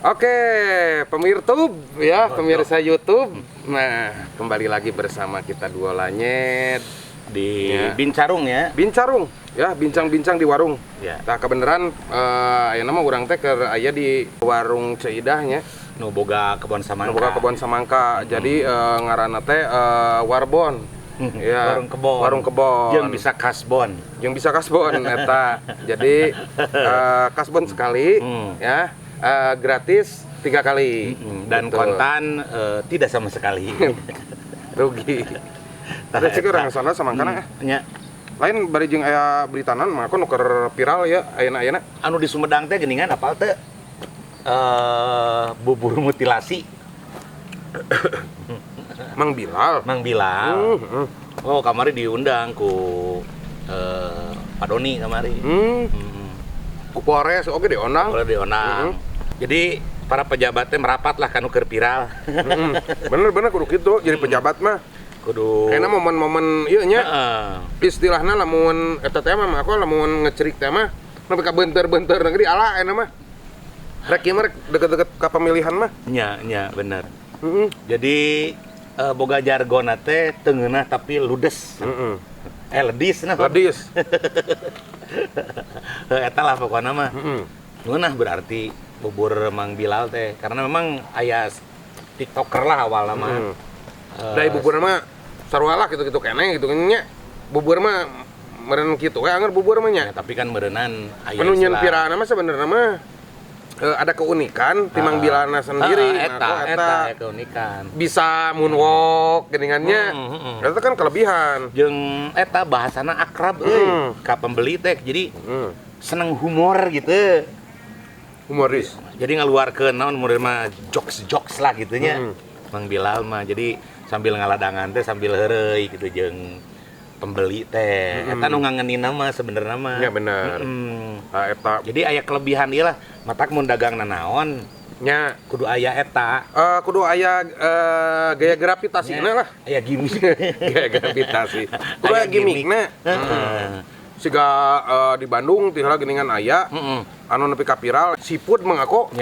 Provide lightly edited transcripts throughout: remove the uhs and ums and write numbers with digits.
Oke, pemirtub ya, pemirsa YouTube. Nah, kembali lagi bersama kita dua lanyet di Ya. Bincarung ya. Bincarung ya, bincang-bincang di warung. Ya. Nah, kebenaran ayeuna mah urang teh keur aya di warung Ceu Idah nya. Nu boga kebon samangka. Nu boga kebon samangka. Jadi ngaranna teh Warbon. Ya, Warung kebon. Warung kebon. Jeung bisa kasbon. Jeung bisa kasbon eta. Jadi kasbon sekali ya, gratis 3 kali. Dan kontan tidak sama sekali. Rugi. Terus sih urang sana samangkana. Nya. Lain bari jeung aya beritanan mah aku nu keur viral ya ayeuna-ayeuna. Anu di Sumedang teh geuningan, apal teh? Bubur mutilasi. Mang Bilal. Mang Bilal. Oh, kamari diundang ku Pak Doni kamari. Ku Polres oke diondang. Boleh diundang. Jadi para pejabatnya merapat lah kanu keur viral. Bener-bener kudu kitu jadi pejabat mah. Kudu. Kayaknya momen-momen ieu nya, istilahna lamun eta teh mah aku lamun ngecerik teh mah nepi ka beunteur-beunteur negeri ala euna mah. Rek ieu mah rek deket-deket ka pemilihan mah. Nya, nya bener. Jadi boga jargon teh teu ngeunah tapi ludes. Eh, ledis nah. Ledis. Eta lah pokoknya mah. Ngeunah berarti bubur Mang Bilal teh karena memang aya TikToker lah awalnya mah. Da bubur mah sarua lah gitu-gitu keneh gitu nya. Bubur mah meureun kitu we anger bubur mah nya. Ya, tapi kan meureunan aya Anu nyieun istilah- viralna mah sebenarnya mah ada keunikan ti Mang Bilalna sendiri. Ah, eta, Nah, kok eta, aya keunikan. Bisa moonwalk geuningannya. Eta kan kelebihan. Jeung eta bahasana akrab euy ka pembeli teh. Jadi seneng humor gitu. Humoris. Jadi ngaluarkeun naon mun mah jokes-jokes lah gitu nya. Mang Bilal mah jadi sambil ngaladangan teh sambil heureuy gitu jeung pembeli teh. Eta nu ngangenin mah sebenarnya mah. Ya bener. Nah, eta. Jadi aya kelebihan ieu lah, matak mun dagang nanaon kudu aya eta. Kudu aya gaya gravitasina lah. Aya gimmick. Gaya gravitasi. Kudu aya Aya gimmick. gimmickna. Siga di Bandung tinggal geuningan aya anu nepi ka viral seafood mengako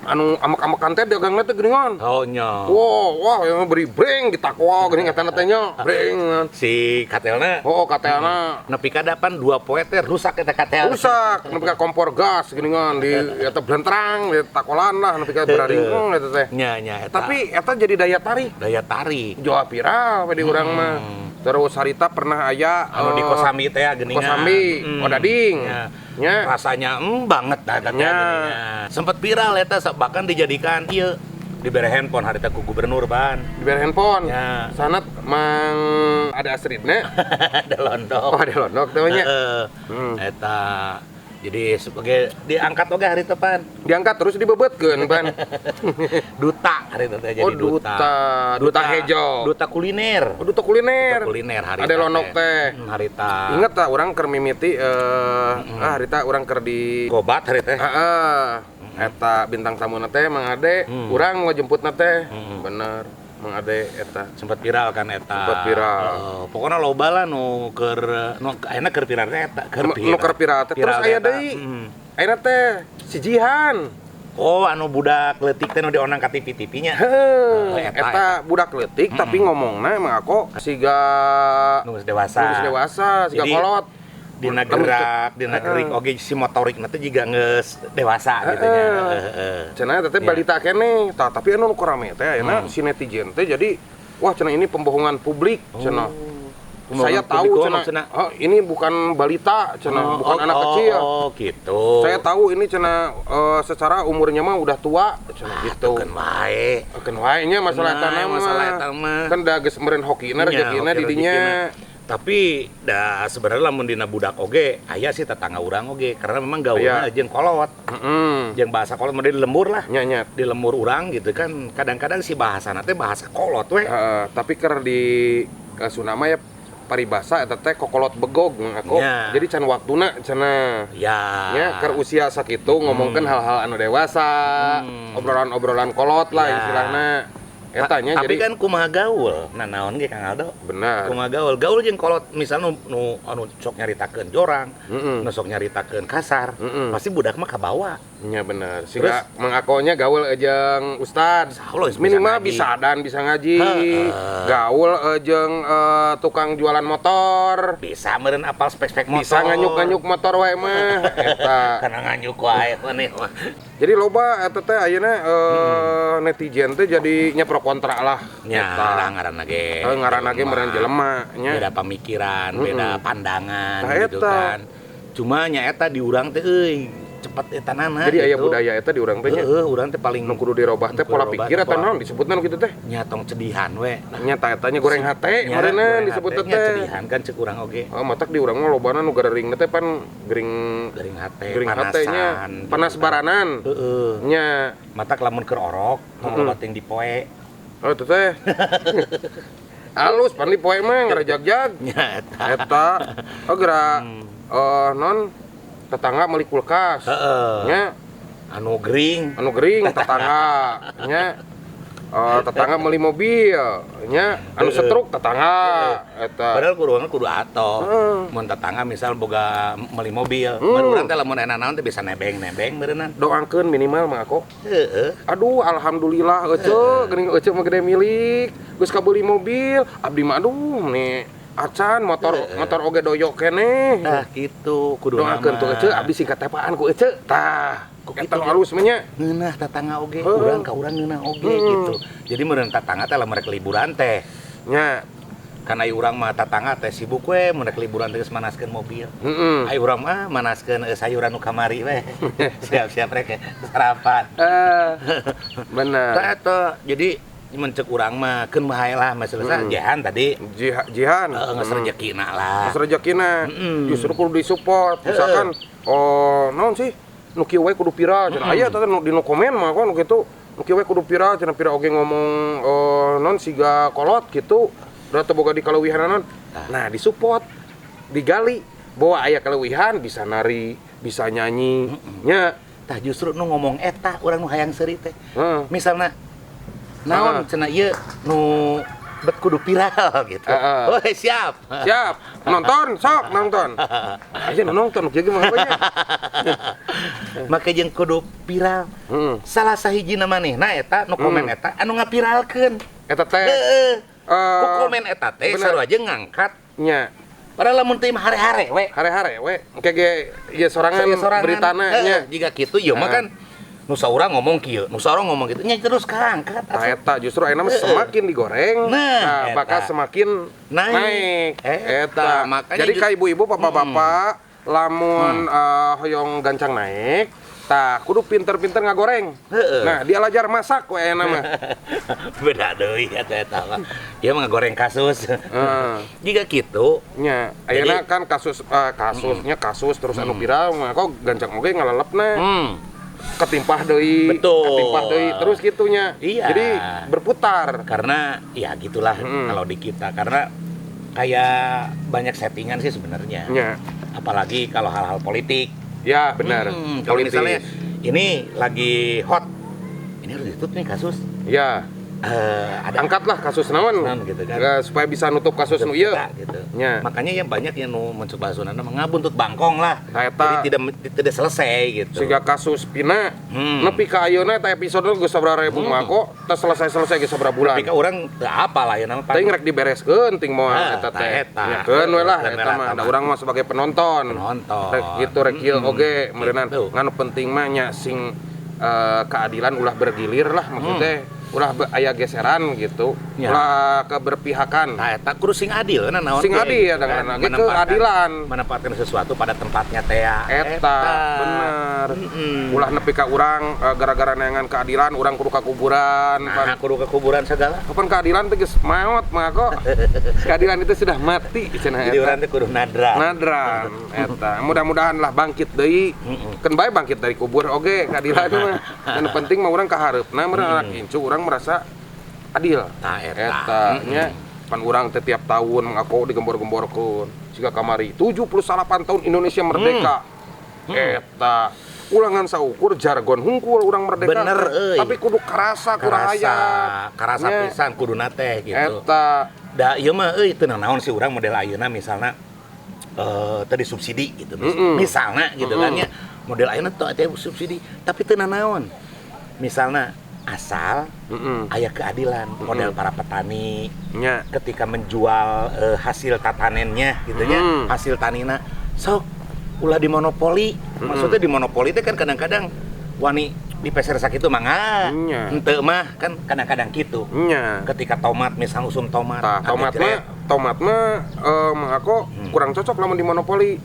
anu amek-amekan teh dagangna teh geuningan. Oh nya. Wow, wah, yang beri breng ditakwa geuning eta teh nya, breng. Si katelna. Oh, katelna. Nepi ka dapan 2 poe teh rusak eta katel. Rusak, nepi ka kompor gas geuningan di eta blentrang di takolan lah nepi ka beraringkung eta teh. Nya nya eta. Tapi eta jadi daya tarik. Daya tarik. Jual viral we di urang mah. Terus harita pernah aya Anu di Kosambi teh geuningan. Kosambi, Odading. Nya. Nya. Rasanya banget dah eta teh geuningan. Sempet viral eta bahkan dijadikan ieu dibere handphone harita ku gubernur ban. Dibere handphone. Ya. Sanat Mang ada Astridna. Ada londok. Oh, ada londok teh nya. Heeh. Eta jadi sebagai diangkat oge hari pan. Diangkat terus dibebetkeun pan. Duta hari teh jadi Oh, duta. Duta hejo. Duta kuliner. Oh, duta kuliner. Duta kuliner harita. Ada londok teh. Harita. Ingat tak urang keur mimiti ah harita urang keur di Gobat hari teh. Heeh. Eta bintang tamu teh Mang Ade, urang mau jemput teh. Bener, Mang Ade eta. Sempat viral kan eta. Sempat viral. Heeh, pokoknya loba lah nu keur nu ayeuna keur viral teh eta, keur Nu keur viral teh terus Viral aya eta. deui. Ayeuna teh si Jihan. Oh, anu budak leutik teh nu diondang ka TV-TV nya. Heuh, Oh, eta, eta budak leutik tapi ngomongna emang aku siga Nu geus dewasa. Nu geus dewasa, siga Jadi, kolot. Dina gerak, dina gerik oge si motorik teh juga geus dewasa gitu nya. Heeh. Cenah eta teh balita keneh. Tah, tapi anu nu rame teh ayeuna si netizen teh jadi wah cenah ini pembohongan publik cenah. Pembohongan Saya tahu publik, oh, cenah, maksudna? oh, ini bukan balita cenah, Oh, bukan oh, anak oh, kecil. Oh, gitu. Saya tahu ini cenah secara umurnya mah udah tua cenah gitu. Keun wae. Keun wae nya masalah eta Nah, mah. masalah eta mah. Kan da geus meureun hokina Nya, rezekina hoki di dinya. rezekina. Tapi da sebenarnya lamun dina budak oge aya sih tetangga urang oge karena memang gaulna jeung kolot. Jeung bahasa kolot model di lembur lah. Nya nya. Di lembur urang gitu kan kadang-kadang si bahasana teh bahasa kolot we. Heeh, tapi keur di Sunda mah ya paribasa eta teh kokolot begog aku. Nya. Jadi can waktuna cenah. Ya. Ya, keur usia sakitu ngomongkeun hal-hal anu dewasa, obrolan-obrolan kolot lah Ya. istilahna. Etanya tapi jadi kan kumaha gaul. Nah naon ge Kang Aldo? Benar. Kumaha gaul? Gaul jeung kolot misal nu nu anu sok nyaritakeun jorang, nu sok nyaritakeun kasar, pasti budak mah kabawa. Nya bener. Siga mengakonya gaul jeung ustad. Insyaallah bisa minimal ngaji. Bisa dan bisa ngaji. Gaul jeung tukang jualan motor. Bisa meureun apal spek-spek motor. Bisa nganyuk-nganyuk motor wae mah eta. Karena nganyuk wae maneh mah. Jadi loba eta teh ayeuna netizen teh jadi nya pro kontra lah. Nya ngaranna ge. Ngaranna ge meureun jelema nya. Beda pamikiran, beda pandangan nah, gitu eta. Kan. Cuma nya eta di urang teh euy cepet eta nana. Jadi aya gitu. Budaya eta di urang teh nya. Heeh, urang teh paling nu kudu dirobah teh pola pikir atau naon disebutna nu kitu teh? Nya tong cedihan we. Nya ta eta nya goreng hate meureunna disebut teh. Cedihan kan cek urang oge. Oh, matak di urang mah lobana nu garering teh pan gering gering hate, gering hate nya, panasan, panas gitu. Baranan. Heeh. Nya matak lamun keur orok tong loba ting dipoe. Oh, teh teh. Alus pan dipoe mah ngarajagjag. Nya eta. Eta. Oh geura non tetangga meuli kulkas. Heeh. Nya anu gering. Anu gering tetangga nya. Tetangga meuli mobil nya, anu setruk tetangga eta. Padahal kudu kudu atoh. Mun tetangga misal boga meuli mobil, baru urang teh lamun enak naon teh bisa nebeng-nebeng meureunnan. Doangkeun minimal mah aku. Heeh. Aduh alhamdulillah ece geuning ece mah gede milik, geus kabeuli mobil, abdi mah aduh nih acan motor motor oge doyok keneh. Tah kitu kudu doakeun tuh ece abdi singkat tepaan ku ece. Tah eta alus mah nya. Ngeunah tetangga oge, urang ka urang ngeunah oge gitu. Jadi meureun tetangga teh lamun rek liburan teh nya. Kan ai urang mah tetangga teh sibuk we mun rek liburan teh geus manaskeun mobil. Ai urang mah manaskeun sayuran nu kamari we. Siap-siap rek sarapan. Bener. Tah eta jadi mencek urang mah keun bae lah masalah jihan tadi. Jihan. Heeh, geus rejekina lah. Geus rejekina. Justru kudu disupport. Misalkan oh naon sih nu kieu we kudu viral cenah. Aya teh nu dinu komen mah kok nu kitu. Nu kieu we kudu viral cenah viral oge ngomong non siga kolot kitu. Udah teu boga di kaleuwihan naon. Nah, disupport, digali bahwa aya kaleuwihan bisa nari, bisa nyanyi. Nya tah justru nu ngomong eta urang nu hayang seuri teh. Misalna naon cenah ieu nu bet kudu viral gitu. Oh siap. Siap. Nonton sok nonton. Aja nonton kieu ge mah nya. Make jeung kudu viral. Salah sahijina manehna eta nu komen eta anu ngapiralkeun. Eta teh. Heeh. Ku komen eta teh sarua jeung ngangkat nya. Padahal lamun teh hare-hare we. Hare-hare we. Engke ge ieu sorangan beritana nya. Jiga kitu ieu mah kan nu saurang ngomong kieu, nu saurang ngomong kitu, nya terus kaangkat. Nah, eta justru ayeuna mah semakin digoreng, nah, bakal semakin naik. Eta. Makanya jadi ka ibu-ibu, bapak-bapak, lamun hoyong gancang naik, tah kudu pinter-pinter ngagoreng. Nah, dia lajar masak we ayeuna mah. Beda deui eta eta mah. Ieu mah ngagoreng kasus. Jiga kitu. Nya, ayeuna kan kasus kasusnya kasus terus anu viral mah kok gancang oge ngalelepna. Ketimpah deui, ketimpah deui terus gitunya. Iya. Jadi berputar. Karena ya gitulah kalau di kita karena kayak banyak settingan sih sebenarnya. Ya. Apalagi kalau hal-hal politik. Ya, benar. Kalau misalnya ini lagi hot. Ini harus ditutup nih kasus. Ya. Ada angkatlah kasus naon gitu kan. Supaya bisa nutup kasus nu ieu gitu. Ya. Makanya yang banyak yang nu mencoba sunana mengabuntut bangkong lah. Nah, eta. Jadi tidak selesai gitu. Sehingga kasus Pina nepi ka ayeuna eta episode geus sabaraha ribu mah kok teu selesai-selesai geus sabaraha bulan. Tapi ka urang teu apa lah ya nama teuing rek dibereskeun ting moal eta teh. Nya keun we lah eta mah da urang mah sebagai penonton. Rek kitu rek kieu oge meureunnan. Ngan penting mah nya sing keadilan ulah bergilir lah maksudnya. Ulah aya geseran gitu, ya. Ulah keberpihakan. Nah, eta kudu sing adil kan naon. Sing adil ya dengan keadilan. Menempatkan sesuatu pada tempatnya teh. Eta bener. Ulah nepi ka urang gara-gara neangan keadilan urang kudu ka kuburan. Nah, kudu ka kuburan segala. Kapan keadilan teh geus maot mah kok. Keadilan itu sudah mati cenah eta. Jadi urang teh kudu nadran. Nadran eta. Mudah-mudahan lah bangkit deui. Keun bae bangkit dari kubur oge keadilan mah. Anu penting mah urang ka hareupna meureun anak incu urang merasa adil. Nah, eta nya pan urang teh tiap tahun ngaku digembor-gemborkeun. Siga kamari 78 tahun Indonesia merdeka. Eta Ulah ngan saukur jargon hungkul urang merdeka. Bener, euy. Tapi kudu karasa ku rakyat. Karasa Nya. pisan kuduna teh gitu. Eta. Da ieu mah euy teu naon sih urang model ayeuna misalna tadi subsidi gitu. Misalna gitu kan ya. Model ayeuna teh teh subsidi tapi teu naon. Misalna asal aya keadilan model para petani Nya. ketika menjual hasil tatanennya gitu nya, hasil tanina sok ulah dimonopoli. Maksudnya dimonopoli teh kan kadang-kadang wani dipeser sakitu mangga. Nya. Henteu mah kan kadang-kadang kitu. Nya. Ketika tomat misalnya usum tomat, Tah, tomat mah tomat mah Mang Ako kurang cocok lamun dimonopoli.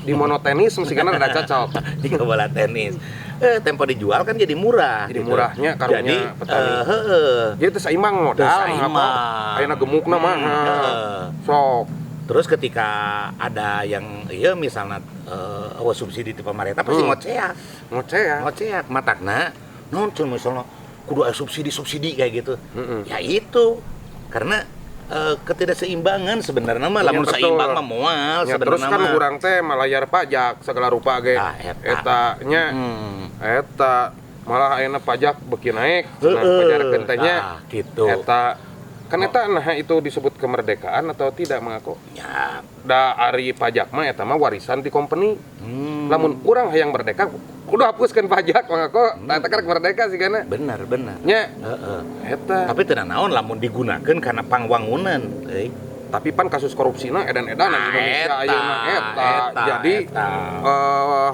Di monotenis mesti kana rada cocok. Jika bola tenis. Tempo dijual kan jadi murah. Jadi gitu. murahnya karunya jadi, petani. Jadi teu saimbang modal. Teu saimbang. Ayeuna gemukna mah. Sok. Terus ketika ada yang iya misalnya subsidi di pemerintah pasti ngoceak. Ngoceak. Ngoceak matakna non misalnya kudu aya subsidi-subsidi kayak gitu. Ya itu karena ketidakseimbangan sebenarnya mah lamun seimbang mah moal ya, sebenarnya. Terus kan urang teh malayar pajak segala rupa ge. Eta nya. Eta malah ayeuna pajak beuki naik, nah pajarkeun teh nya. Gitu. Eta kan eta nah itu disebut kemerdekaan atau tidak mengaku? Ya, da ari pajak mah eta mah warisan di company. Lamun urang hayang merdeka kudu hapuskeun pajak mengaku, eta kan merdeka sih kana. Bener, bener. Nya. Heeh. Eta. Tapi teu naon lamun digunakeun kana pangwangunan euy. Tapi pan kasus korupsina edan-edanan Indonesia ayeuna eta. Jadi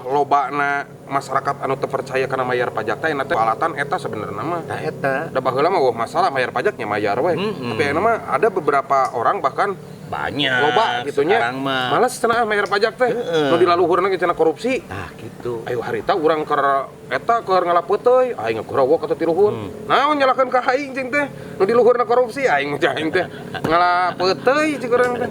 lobana masyarakat anu teu percaya kana mayar pajak teh eta alatan eta sebenarnya mah. Tah eta. Da baheula mah wah masalah mayar pajaknya mayar we. Tapi ayeuna mah ada beberapa orang bahkan banyak loba gitu nya. Males cenah mayar pajak teh. Nu dilaluhurna ge cenah korupsi. Tah gitu. Ayo harita urang keur eta keur ngalapeuteui aing ngagorowok atau ti luhur. Naon nyalakeun ka aing cing teh? Nu di luhurna korupsi aing mah aing teh ngalapeuteui cing urang teh.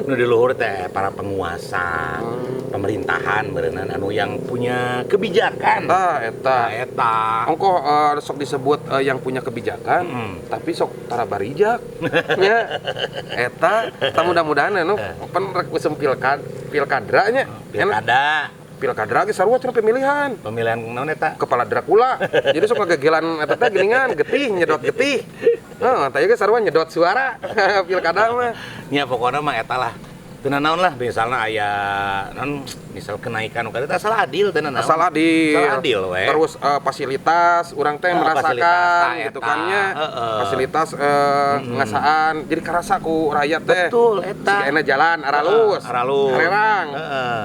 Nu di luhur teh para penguasa, pemerintahan beureunan anu yang punya kebijakan. Tah eta. Eta. Ongkoh sok disebut yang punya kebijakan, tapi sok tara barijak. Nya. Eta tah mudah-mudahan anu pan rek usum pilkadra nya. Pilkada. Pilkadra ge sarua cenah pemilihan. Pemilihan naon eta? Kepala Dracula. Jadi sok ngagegelan eta teh geuningan getih nyedot getih. Heeh, tah ge sarua nyedot suara pilkada mah. Nya pokona mah eta lah. Teu naon lah misalna aya non misal kenaikan nu eta asal adil teu naon. Asal adil. Asal adil we. Terus fasilitas urang teh merasakan gitu kan nya. Fasilitas ngasaan jadi karasa ku rakyat teh. Betul eta. Sigana jalan aralus. Aralus. Harerang.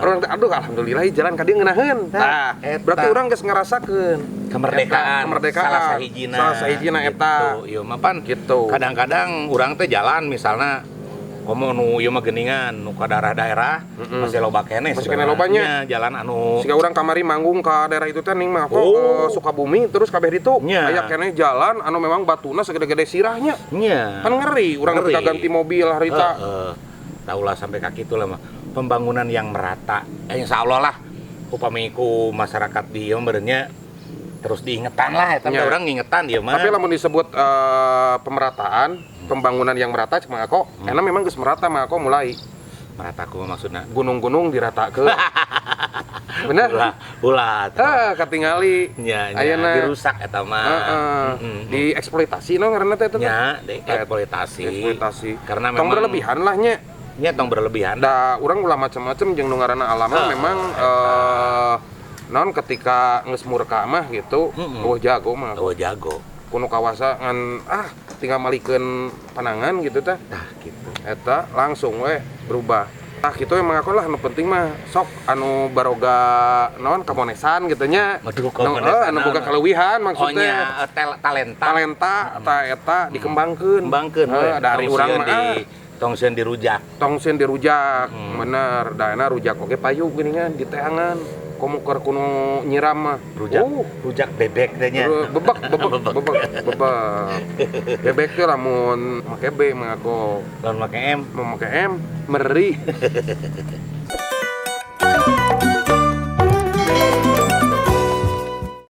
Urang teh aduh alhamdulillah jalan ka dieu ngeunaheun. Tah, berarti urang geus ngarasakeun kemerdekaan. Kemerdekaan. Salah sahijina. Salah sahijina eta. Ieu mah pan gitu. Kadang-kadang urang teh jalan misalna komo nu ieu mah geuningan nu ka daerah-daerah masih loba keneh. Masih keneh lobanya jalan anu siga urang kamari manggung ka daerah itu teh ning mah Sukabumi terus kabeh ditu aya keneh jalan anu memang batuna segede-gede sirahnya. Nya. Kan ngeri urang ketika ganti mobil harita. Heeh. Taulah sampai ka kitu lah mah. Pembangunan yang merata. Insyaallah lah upami ku masyarakat di ieu meureunnya terus diingetan lah eta urang ngingetan ieu mah. Tapi lamun disebut pemerataan, pembangunan yang merata cuma aku, enak memang geus merata mah aku mulai merata ku maksudna gunung-gunung diratakeun. Bener? Ulah. Heh, katingali. Nya, ayeuna dirusak eta mah. Heeh. Dieksploitasi no ngaranna teh eta teh. Nya, dieksploitasi. Eksploitasi. Karena memang tong berlebihan lah nya. Nya tong berlebihan. Da urang ulah macam-macam jeung nu ngaranna alam mah memang non ketika geus murka mah gitu, eueuh jago mah. Eueuh jago. Kuno kawasa ngan tinggal malikeun panangan gitu teh. Tah gitu. Eta langsung we berubah. Tah kitu emang aku lah nu penting mah sok anu baroga naon kamonesan gitu nya. Aduh kamonesan. Anu boga kaleuwihan maksudnya. Oh nya talenta. Talenta ta eta dikembangkeun. Kembangkeun we. Dari urang mah tong sieun dirujak. Tong sieun dirujak. Bener, da euna rujak oge payu geuningan diteangan. Komo keur kuno nyiram mah rujak, rujak bebek teh nya. Bebek. Bebek teh lamun make B mah aku. Lamun make M, mun make M meri.